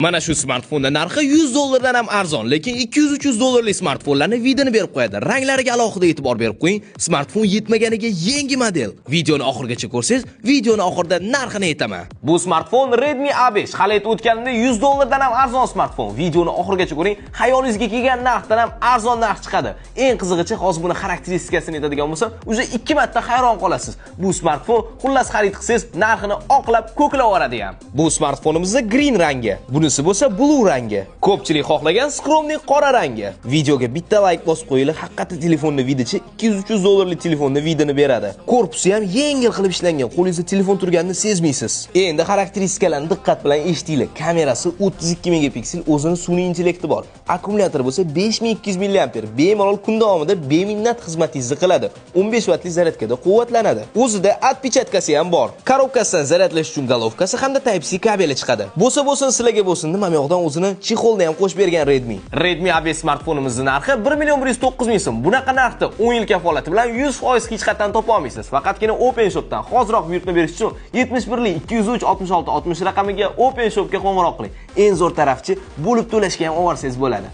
Mana shu smartfonni narxi 100 dollardan ham arzon, lekin 200-300 dollarlik smartfonlarni вид ini berib qo'yadi. Ranglariga alohida e'tibor berib qo'ying. Smartfon yetmaganiga yangi model. Videoni oxirigacha ko'rsangiz, videoni oxirida narxini aytaman. Bu smartfon Redmi A5. Hali aytib o'tganimdek, 100 dollardan ham arzon smartfon. Videoni oxirigacha ko'ring, xayolingizga kelgan narxdan ham arzon narx chiqadi. Eng qizig'ichi, hozir buni xarakteristikasini aytadigan bo'lsam, уже ikki marta hayron qolasiz. Bu smartfon, xullas, xarid qilsangiz, narxini oqlab ko'klab yuboradi ham. Bu smartfonimizda green rangi, bunisi bo'lsa blue rangi. Ko'pchilik xohlagan скромный qora rangi. Videoga bitta like bosib qo'yinglar, haqiqatda telefonni вид ichi 200-300 dollarlik telefonni вид ini beradi. Korpusi ham yengil qilib ishlangan, qo'lingizda telefon turganini sezmaysiz. Endi xarakteristikalarni diqqat bilan eshitinglar. Kamerasi 32 megapiksel, o'zini sun'iy intellekti bor. Akkumulyatori bo'lsa 5200 mAh, bemalol kun davomida beminnat xizmatingizni qiladi. 15 vatli zaryadkada quvvatlanadi. O'zida отпечатка si ham bor. Коробка sidan zaryadlash uchun головка si hamda Type-C kabeli chiqadi. Bo'lsa bo'lsin, sizlarga bo'lsin, nima yoqdan o'zini чехол ni ham qo'shib bergan Redmi. Redmi A5 smartfonimizning narxi 1 million 109 ming so'm. Bunaqa narxda 10 yil kafolati bilan 100% hech qayerdan topa olmaysiz. Faqatgina Open Shop'dan hoziroq buyurtma berish uchun 71 203 66 60 raqamiga Open Shop'ga qo'ng'iroq qiling. Eng zo'r tarafchi, bo'lib to'lashga ham olsangiz bo'ladi.